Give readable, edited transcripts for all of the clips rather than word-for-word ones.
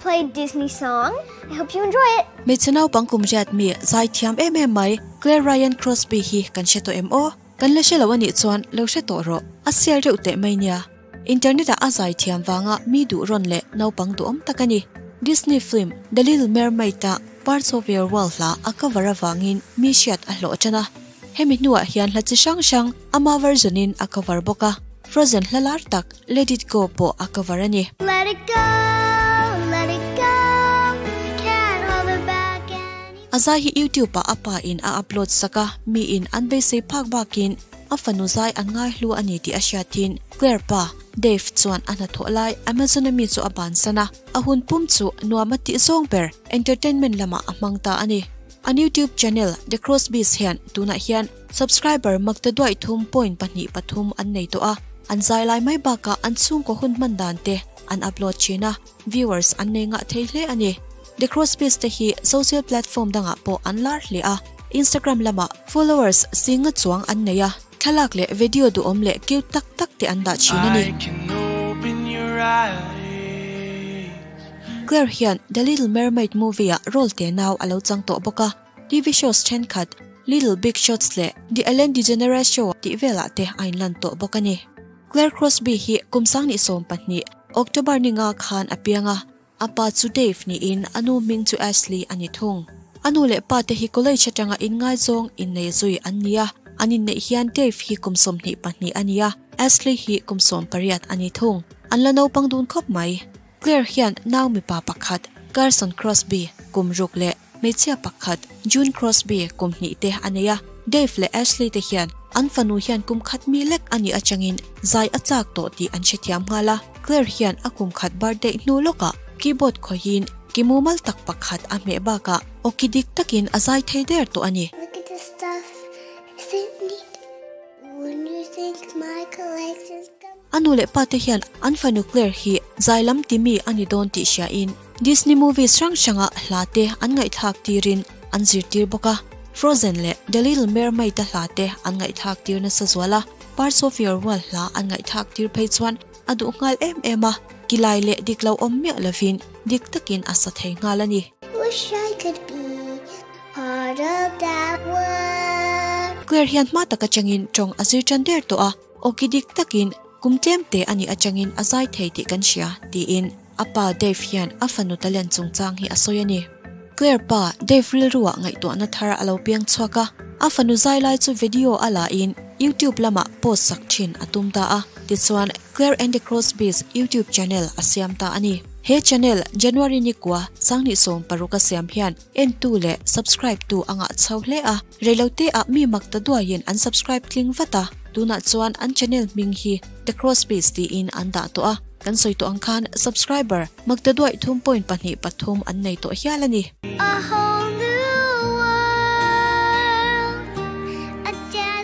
play Disney song. I hope you enjoy it. Hmeichhe naupang kum riat mi zai thiam em em mai Claire Ryan Crosby hi kan hre tawh em aw? Kan la hre lo a nih chuan lo hre tawh rawh. A sial reuh teh mai nia. Internet ah a zai thiam vanga mi duh rawn leh naupang duhawm tak a ni. Disney film The Little Mermaid ah Parts of Your World hla a cover avangin mi hriat a hlawh tan a. Hemi hnuah hian hla chi hrang hrang ama version in a cover bawk a. Frozen hla lar tak Let It Go pawh a cover a ni. Let it go, let it go, can't hold it back anymore. A zai hi YouTube ah a pa in a upload sak a, mi in an beisei phak bakin a fanu zai an ngai hlu a ni tih a hriatin Claire pa, Dave chuan a hnathawh lai Amazon a mi chu a bansan a, a hun pum chu nuam a tih zawng ber entertainment lamah a hmang ta a ni. An YouTube channel The Crosbys hian tunah hian subscriber makta duaih thum point pahnih pathum an nei tawh a, an zai lai mai bakah an chhungkaw hun hman dan te an upload thin a, viewers an nei ngah thei hle a ni. The Crosbys te hi social platform dangah pawh an lar hle a, Instagram lamah followers singa chuang an nei a, thlalak leh video duhawm leh cute tak tak te an dah thin a ni. Claire hian The Little Mermaid movie-ah role te nau a lo chang tawh bawk a, TV shows thenkhat Little Big Shots leh The Ellen DeGeneres Show tih velah te a inlan tawh bawk a ni. Claire Crosby hi kum sangni 12, October ni nga khan a piang a, a pa chu Dave niin a nu hming chu Ashley a ni thung. A nu leh pa te hi college atanga inngaizawng innei zui an ni a, an inneih hian Dave hi kum 22 a ni a, Ashley hi kum 18 a ni thung. An la naupang dun khawp mai. Claire hian nau mipa pakhat, Carson Crosby, kum ruk leh hmeichhia pakhat, June Crosby, kum hnih te a nei a. Dave leh Ashley te hian an fanu hian kum khat mi lek a nih atangin zai a chak tawh tih an hrethiam nghal a. Claire hian a kum khat birthday hnu lawkah keyboard khawihin ki mumal tak pakhat a hmeh bakah awki dik takin a zai thei der tawh a ni. Look at this stuff, isn't neat? Wouldn't you think my collection's A nu leh pa te hian an fanu Claire hi zai lam ti mi a ni dawn tih hriain Disney movies hrang hranga hla te an ngaihthlak tirin an zirtir bawk a. Frozen leh The Little Mermaid a hla te an ngaihthlak tir nasa zual a, Parts of Your World hla an ngaihthlak tir phei chuan a duh nghal em em a, kilai leh dik lo awm miah lovin dik takin a sa thei nghal a ni. Wish I could be part of that world. Claire hian hma tak atangin tawng a zir tan der tawh a. Awki dik takin kum tlem te a nih atangin a zai thei tih kan hria, tiin a pa Dave hian a fanu talent chungchang hi a sawi a ni. Claire pa Dave rilruah ngaihtuahna thar a lo piang chhuak a, a fanu zai lai chu video a lahin YouTube lamah post sak thin a tum ta a, tichuan Claire and the Crosbys YouTube channel a siam ta a ni. He channel January ni kua sanghnih 16 a siam hian entu leh subscribe tu a ngah chho hle a. Reilote ah mi mak ta duaiin an subscribe tling vat a, tunah chuan an channel hming hi The Crosbys tiin an dah tawh a, kan sawi tawh ang khan subscriber mak ta duaih thum point pahnih pathum an nei tawh hial a ni.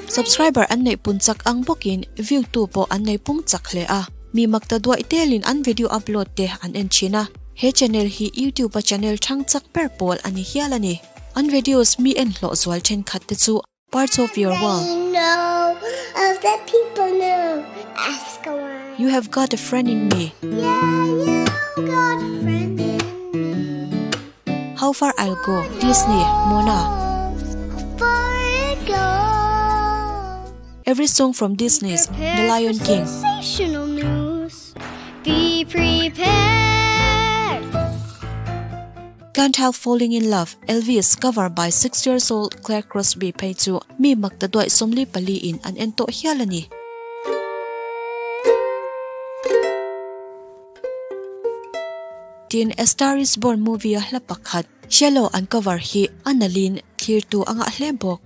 Subscriber an neih pun chak ang bawkin view tu pawh an nei pung chak hle a, mi mak ta duaih telin an video upload te an en thin a, he channel hi YouTube a channel thang chak ber pawl a ni hial a ni. An videos mi en hlawh zual thenkhat te chu Parts of Your World, You Have Got a Friend in Me, How Far I'll Go, Disney, Moana, Every Song from Disney's The Lion King. Can't Help Falling in Love, Elvis, cover by 6 years old Claire Crosby phei chu mi mak ta duaih 44 in an en tawh hial a ni. Tin, A Star Is Born movie a hla pakhat, Shallow an cover hi a nalhin thlirtu a ngah hle bawk.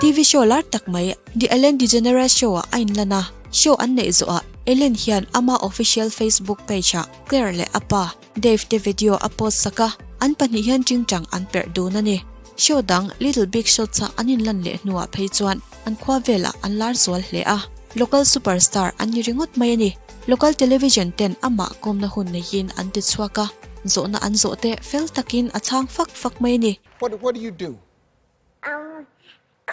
TV show lar tak mai The Ellen DeGeneres Show ah a inlan a, show an neih zawhah Ellen hian ama official Facebook page ah Claire leh a pa Dave te video a post sak a, an pahnih hian tingtang an perh dun a ni. Show dang Little Big Shots ah an inlan leh hnuah phei chuan an khua velah an lar zual hle a, local superstar an ni ringawt mai a ni. Local television ten amah kawmna hun neihin an ti chhuak a, zawhna an zawh te fel takin a chhang fak fak mai a ni. What, what do you do? Um,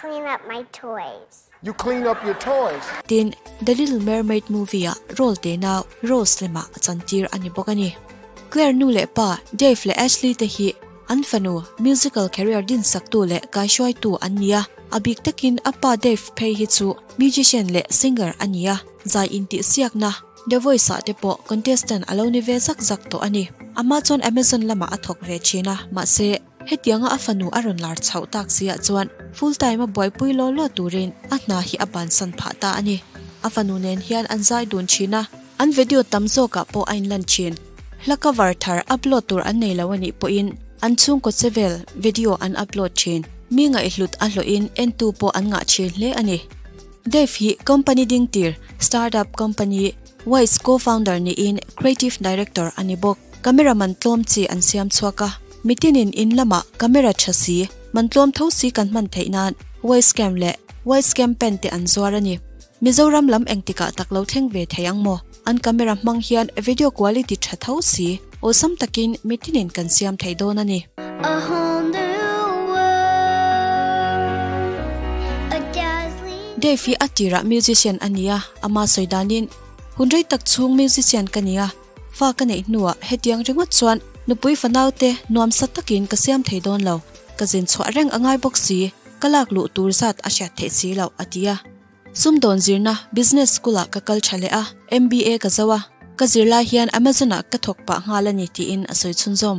clean up my toys. You clean up your toys. Tin, The Little Mermaid movie-ah role tenau Rose lemah a chantir a ni bawk a ni. Claire nu leh pa Dave leh Ashley te hi an fanu musical career dinsaktu leh kaihruaitu an ni a, a bik takin a pa Dave phei hi chu musician leh singer a ni a, zai intihsiakna The Voice-ah te pawh contestant a lo ni ve zak zak tawh a ni. Amah chuan Amazon lamah a thawk ve thin a, mahse, Hetianga a fanu a rawn lar chhoh tak siah chuan full time a buaipui law law turin a hna hi a bansan phah ta a ni. A fanu nen hian an zai dun thin a, an video tam zawkah pawh a inlan thin. Hla cover thar upload tur an nei lo a nih pawhin an chhungkaw chevel video an upload thin. Mi ngaihhlut a hlawhin entu pawh an ngah thin hle a ni. Dave hi company ding tir startup company Wise co-founder niin creative director a ni bawk. Camera man tlawm chi an siam chhuak a, mitinin in lamah camera tha si, man tlawm tho si kan hman theih nan Wise-cam leh Wise-cam pen te an zuar a ni. Mizoram lam engtikah tak lo thleng ve thei ang maw? An camera hmang hian video quality tha tho si, awlsam takin mitinin kan siam thei dawn a ni. A whole new world, a dazzling. Dave hi a tirah musician a ni a, ama sawi danin, Hun rei tak chhung musician ka ni a, Fa ka neih hnuah hetiang ringawt chuan nupui fanaute nuamsa takin ka siam thei dawn lo, ka zin chhuah reng a ngai bawk si, ka lak luh tur zat a hriat theih si loh, a ti a. Sumdawn zirna Business School-ah ka kal tha leh a, MBA ka zo a, ka zirlai hian Amazon-ah ka thawk pah nghal a ni tiin a sawi chhunzawm.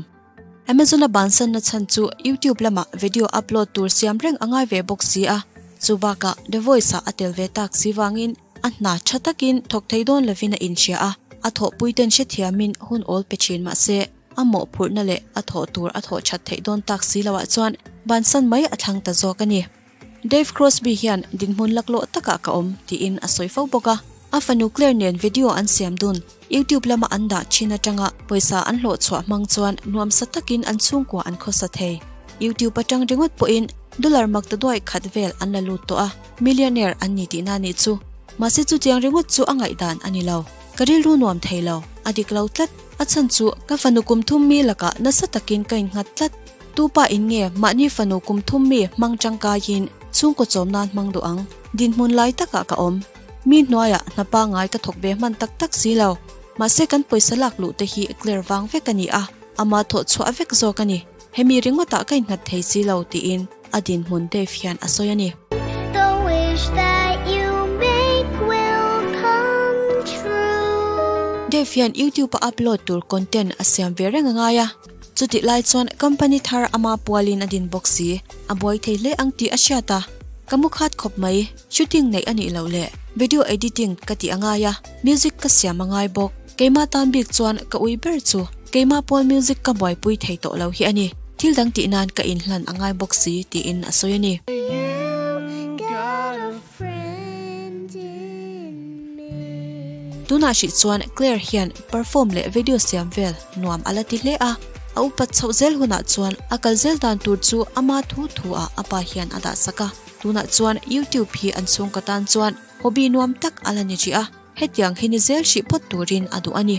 Amazon-a bansanna chhan chu YouTube lamah video upload tur siam reng a ngai ve bawk si a, chu bakah The Voice-ah a tel ve tak si vangin A hna tha takin thawk thei dawn lovin a inhria a, a thawhpuiten hrethiamin hun awl pe thin mah se, a mawhphurhna leh a thawh tur a thawh that theih dawn tak si loah chuan bansan mai a thlang ta zawk a ni. Dave Crosby hian dinhmun laklawh takah ka awm tiin a sawi fo bawk a, a fanu Claire nen video an siam dun YouTube lama an dah thin atanga pawisa an hlawh chhuah hmang chuan nuamsa takin an chhungkua an khawsa thei. YouTube atang ringawt pawhin dollar mak ta duai khat vel an la lut tawh a. Millionaire an ni tihna nih chu. Mahse chutiang ringawt chu a ngaihdan a ni lo. Ka rilru nuam thei lo. A dik lo tlat. A chhan chu ka fanu kum thum mi lakah nasa takin ka innghat tlat. Tu pa in nge mahni fanu kum thum mi hmang tangkaiin chhungkaw chawm nan hmang duh ang? Dinhmun lai takah ka awm. Mi hnuaiah hna pangngai ka thawk ve hman tak tak si lo. Mahse kan pawisa lak luh te hi clear vang vek a ni a, ama thawh chhuah vek zawk a ni. Hemi ringawtah ka innghat thei si lo tiin a dinhmun Dave hian a sawi a ni. The wish that you make will come true. Dave hian YouTube a upload tur content a siam ve reng a ngai a, chutih lai chuan company thar ama pualin a din bawk si, a buai thei hle ang tih a hriat a, Ka mu khat khawp mai, shooting neih a nih loh leh video editing ka tih a ngai a, music ka siam a ngai bawk. Keimah tan bik chuan ka ui ber chu keimah pawl music ka buaipui thei tawh lo hi a ni. Thil dang tih nan ka inhlan a ngai bawk si tiin a sawi a ni. Tunah hrih chuan Claire hian perform leh video siam vel nuam a la ti hle a, a upat chhoh zel hunah chuan a kal zel dan tur chu ama thu thu ah a pa hian a dah sak a. Tunah chuan YouTube hi an chhungkaw tan chuan hobby nuam tak a la ni rih a. Hetiang hi ni zel hrih phawt turin a duh a ni.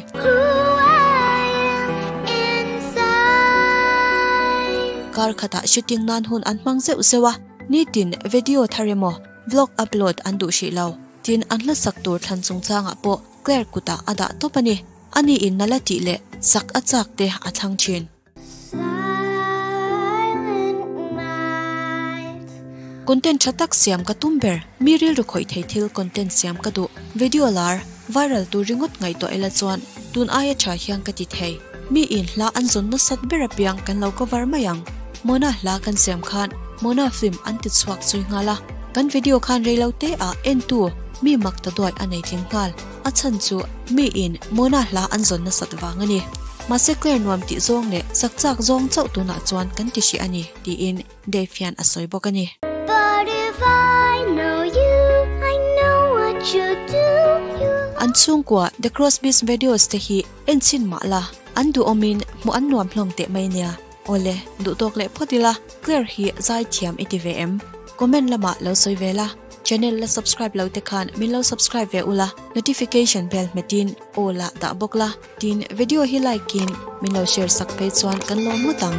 Kar khatah shooting nan hun an hmang zeuh zeuh a, nitin video thar emaw vlog upload an duh hrih lo. Tin, an hla sak tur thlan chungchangah pawh Claire kutah a dah tawp a ni. Ani in nala tih leh sak a chak te a thlang thin. Content tha tak siam ka tum ber, mi rilru khawih thei thil content siam ka duh, video lar, viral tur ringawt ngaihtuah ila chuan tun aia tha hian ka ti thei. Mi in hla an zawn nasat ber apiang kan lo cover mai ang. Mona hla kan siam khan Mona film an ti chhuak zui nghal a, kan video khan reilo te ah entu mi mak ta duai a nei tling nghal. A chhan chu mi in Mona hla an zawn nasat vang a ni. Mahse Claire nuam tih zawng leh chak chak zawng chauh tunah chuan kan ti hrih a ni, tiin Dave hian a sawi bawk a ni. But if I know you, I know what you do, you. An chhungkua The Crosbys videos te hi en chhin mah la, an duhawmin hmuh an nuam hlawm teh mai nia. Awle, duh tawk leh phawt ila, Claire hi zai thiam i ti ve em? Comment lamah lo sawi ve la, channel la subscribe lo te khan min lo subscribe ve ula, notification bell hmetin aw lah dah bawk la. Tin, video hi like in min lo share sak phei chuan kan lawm ngawt ang.